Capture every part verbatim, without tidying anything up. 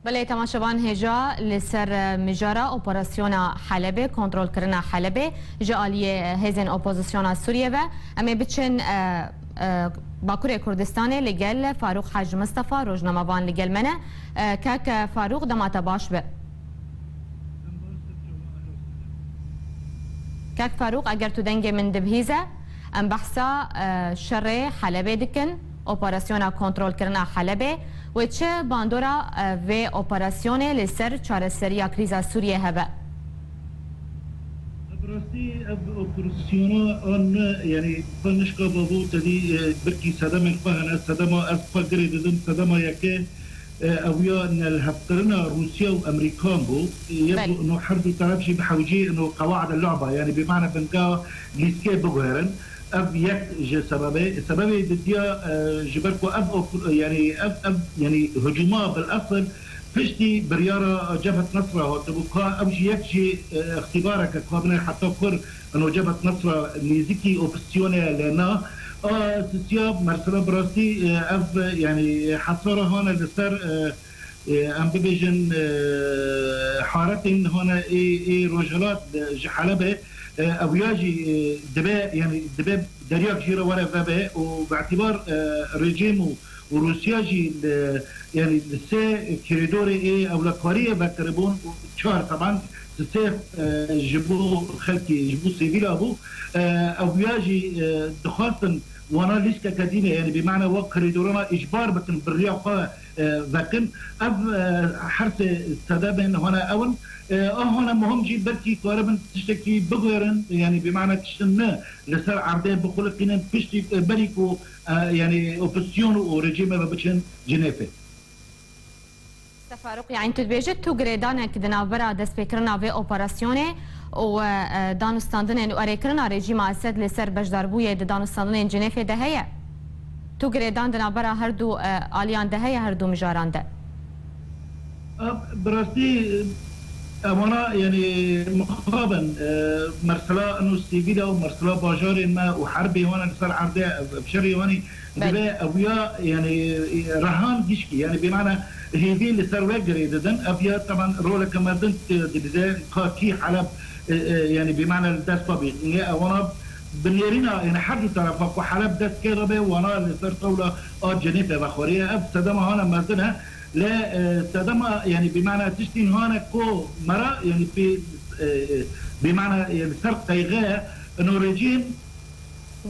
Belê, temaşevan hêja li ser, e, mijara operasyona Helebê, kontrolkirina Helebê ji aliyê, e, hêzên opozisyona Sûriyê ve. Em ê biçin, e, e, Bakurê Kurdistanê li gel Farûq Hec Mistefa, rojnamevan li gel me ne. E, kek Farûq, dema te baş be. Kek Farûq, eger tu dengê min dibihîze, em behsa, e, şerê Helebê dikin, operasyona kontrolkirina Helebê. Wê çi bandora, e, vê operasyonê li ser çareseriya krîza Sûriyê hebe? Bi rastî ev operasyona an, yanî xwe nişka babo tedî, e, birkî sedemên xwe hene, sedema ez xwe girê didim, sedema yeke, e, ew ya nelhevkirina Rûsya û Amerîkan bû. Yek Belê. Ino her du teref jî bi hewcî ino qewaida lu'ba, yanî bi mane binga lîstikê biguherin. Ev yek ji sebebê, sebebê didiya, e, ji ber ku ev op-, yanî ev, ev, yanî hicûma bil esil piştî biryara Cebhet Nesra hatibû, ka ew jî yek jî, e, îxtîbareke ka binê heta kur ino Cebhet Nesra nêzikî opozîsyonê ye lê na. A sisiya mesela bi rastî, e, ev, yanî hesara hane li ser, e, e, em bibêjin, e, haretên hane ê, ê rojhilat, e, ji Helebê, e, ew ya jî, e, dibe, yanî dibe deryak jî re were vebe û bi îtîbar, e, rejîm û, û Rûsya jî li, yanî li sê korîdorê ê ewlekariyê vekiribûn û çar teban sê, e, ji bo xelkê, ji bo sivîla bû. E, ew ya jî, e, dixwastin wana lîstikeke dî ne, yanî bi mane wa korîdorana îcbar bikin, bi riya xwe, e, vekin. Ev, e, her sê sebebên hane ew in. E, a hane muhim jî belkî karibin tiştekî biguherin, yanî bi mane tiştin ne li ser erdê bixuliqînin piştî, e, berî ku, e, yanî opozîsyon û rejîmê ve biçin Cinêfê. Mamoste Farûq, yanî tu dibêjî tu girêdanek di navbera destpêkirina vê operasyonê û, e, danûstandinên û erêkirina rejîma Esed li ser beşdarbûyê di danûstandinên Cinêfê de heye? Tu girêdan di navbera her du, e, aliyan de heye, her du mijaran de? Bi rastî, e, evana, yanî, mixabin, e, mersela ino sivîla û mersela bajarên me û herbê wan li ser erdê, ev, ev şerê wanî Belê. Dibe ew ya, yanî, rehan gişkî, yanî, bi mane hêvî li ser we girê didin. Ev ya, teban, roleke mezin, e, dibîze ka kî Heleb, e, e, yanî, bi mane li dest xwe bî. Yê ewana bi nêrîna, yanî, her du terefa ku Heleb dest kê de be, wana li ser tewla a Cinêfê vexweriye. Ev sedema hane mezin e. Lê, e, sedema, yanî, bi mane tiştîn hane ku mera, yanî, pê, e, e, bi mane, e, li ser qeyxe, ino rejîm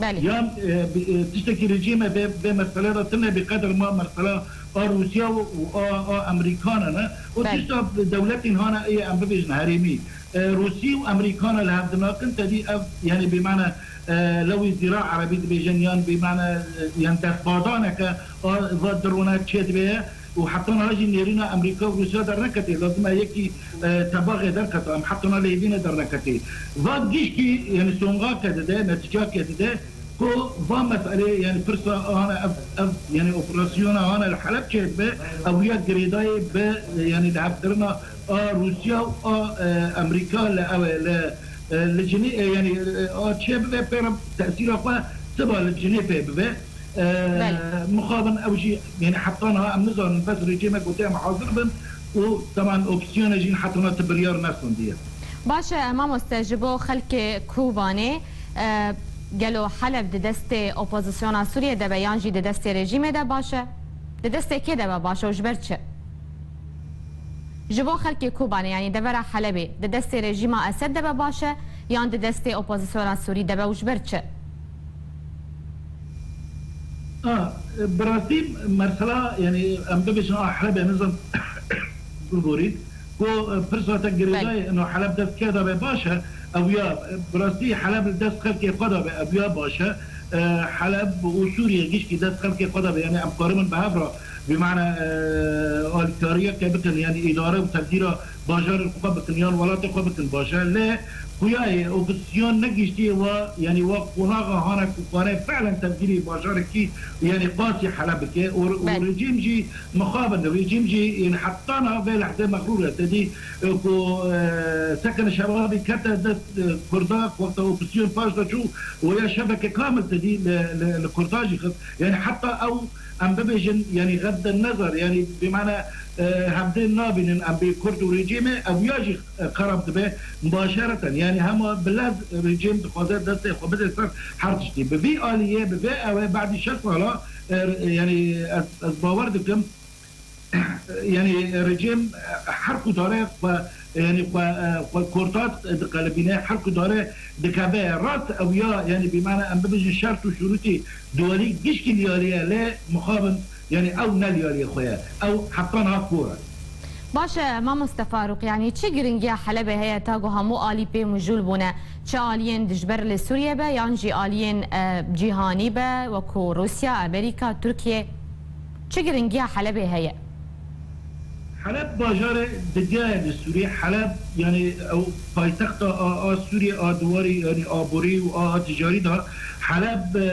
Belê. Yan, e, bi, e, tiştekî rejîme vê, vê meselê de tune bi qedir ma mesela a Rûsya û, û a, a Amerîkane ne. Û Belê. Tişta dewletên hane ê em bibêjin herêmî. E, Rûsî û Amerîkane li hev dinakin tedî ev, yanî bi mane, e, lewî zîra erebî dibêjin yan bi mane, e, yan destbadaneke a va dirone çê dibe ye. Û heta niha jî nêrîna Amerîka û Rûsya derneketê. Lazim e yekî, e, tebaxê derketa. Em heta niha li hêvî ne derneketê. Va gişkî, yanî songake dide, netîcake dide ku va meselê, yanî pirsa hane ev, ev, yanî operasyona hane li Heleb çêdibe, ew ya girêdayê bi, yanî lihevkirina a Rûsya û a, e, Amerîka li ew e, li, e, li Cinê-, e, yanî, e, a çê bibe pê re tesîra xwe siba li Cinêfê bibe. Belê. Mixabin ew jî, yanî heta niha em nizanin, bes rejîme gotiye em hazir bin û teman opsiyone jî heta niha ti biryar nestandiye. Baş e, mamoste, ji bo xelkê Kobanê, e, gelo Heleb di destê opozisyona Sûriyê de be yan jî di destê rejîmê de baş e? Di destê kê de be baş e û ji ber çi? Ji bo xelkê Kobanê, yanî devera Helebê, di destê rejîma Esed de be baş e yan di destê opozisyona Sûrî de be û ji ber çi? A, bi rastî mersela, yanî em bibêjin a Helebê nizam biborî, ku, e, pirsa te girêdayê Belê. Ino Heleb dest kê de be baş e, ew ya, e, bi rastî Heleb li dest xelkê xwe de be, ew ya baş e. E, Heleb û Sûriye gişkî dest xelkê xwe de be, yanî em karibin bi hev re, bi mane, e, alîkariyeke bikin, yanî îdare û tedbîra bajarên xwe bikin, yan welatê xwe bikin baş e. Lê xuyayê opozisyon negihîştiye wa, yanî wa qonaxa hane ku kare fi'len tevgîrî bajarekî, yanî qasî Heleb bike. Û, û Belê. Rejîm jî mixabin, rejîm jî, yanî heta niha vê lehzê mexrûr e. Te dî, e, ku, e, sekin şebabî kete dest, e, Kurda, wexta opozisyon paş de çû, û ya şeveke kamil te dî li, li, li Kurda jî xist. Yanî heta ew, em bibêjin, yanî de nezar, yanî bi mane, e, hevdê nabînin em bê Kurd û rejîmê, ew ya jî, e, xerab dibe mubaşereten. Yanî hema bi lez rejîm dixwaze destê xwe bide ser her tiştî. Bi vî aliyê, bi vê ew ê, badî şeş sala, e, yanî ez, ez bawer dikim, yanî rejîm, e, her ku dare xwe, yanî xwe, e, xwe kortat diqelibîne, her ku dare dikeve rast ew ya, yanî bi mane em bibêjin şert û şurûtî duwelî gişkî liyalî ye, lê mixabin, yanî ew ne liyalî xwe ye. Ew heta niha kor e. Baş e, mamoste Farûq, yanî çi giringiya Helebê heye ta ku hemû alî pê mijûl bûne? Çi aliyên dijber li Sûriye be, yan jî aliyên, e, cîhanî be, wekû Rûsya, Amerîka, Tirkiye? Çi giringiya Helebê heye? Heleb bajarê didiya ye li Sûriyê. Heleb, yanî ew paytexta a, a Sûriyê, a diwarî, yanî aborî û a, a ticarî de. Heleb, e,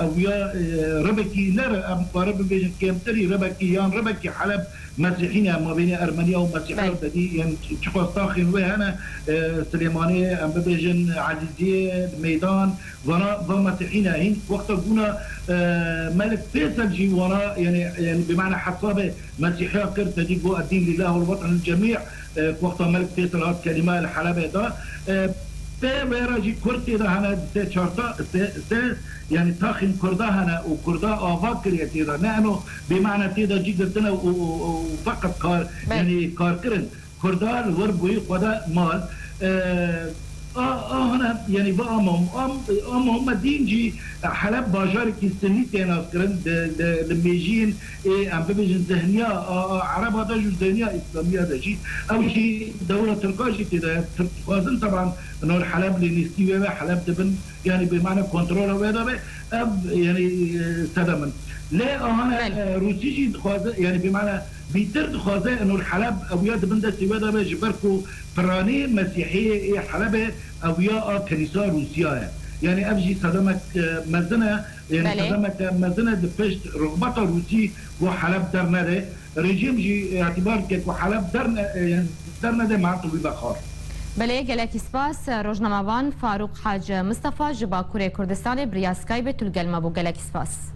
ew ya, e, rebekî ne re-, em kare bibêjin kêmtirî rebekî, yan rebekî Heleb Mesîhî ne, mabênê Ermeniya û Mesîhiya Belê. Tedî, yên çiqas taxên wê hene, e, Silêmaniyê, em bibêjin Ezîziyê, Meydan, vana, va Mesîhî ne. Hîn wexta bûna, e, Melik Fêsel jî wana, yanî, yanî bi mane hesabê Mesîhiya kir, tedî got, "Eddîn lîllah wal weten lil cemî", e, wexta Melik Fêsel hat kelîma li Helebê da. E, pê wê re jî Kurd tê de hene, sê çar ta, sê, sê, yanî taxên Kurda hene û Kurda ava kiriye tê de. Ne eno bê mane tê de cî girtine û, û, û, û feqet kar, Belê. Yanî karkirin. Kurda li wir bûyî xwe de mal. E, a, a hene, yanî va a Muham-, a, a Muhammedîn jî Heleb bajarekî Sinnî tê naskirin, di, di, li mêjiyên ê, em bibêjin zihniya a, a Ereba de jî û zihniya Îslamiya de jî. Ew jî dewla Tirka jî tê de ye. Tirk dixwazin teban nor Heleb lê nêzkî wê be, Heleb dibin, yanî bi mane kontrola wê de be. Ev, yanî, e, sedem in. Lê ahane, Belê. E, Rûsî jî dixwaze, yanî bi mane bîtir dixwaze nor Heleb ew ya dibin destê wê de be, ji ber ku piranî Mesîhiyê ê Helebê ew ya a Kenîsa Rûsiya ye. Yanî ev jî sedemek, e, mezin e. Yanî Belê. Sedemeke mezin e di pişt rixbeta Rûsî ku Heleb dernede. Rejîm jî îtibar dike ku Heleb derne-, e, dernede, meha tu wî vexwar. Belê, gelekî spas. Rojnamevan Farûq Hac Mistefa ji Bakurê Kurdistanê bi riya Skypeê tu li gel me bû. Gelekî spas.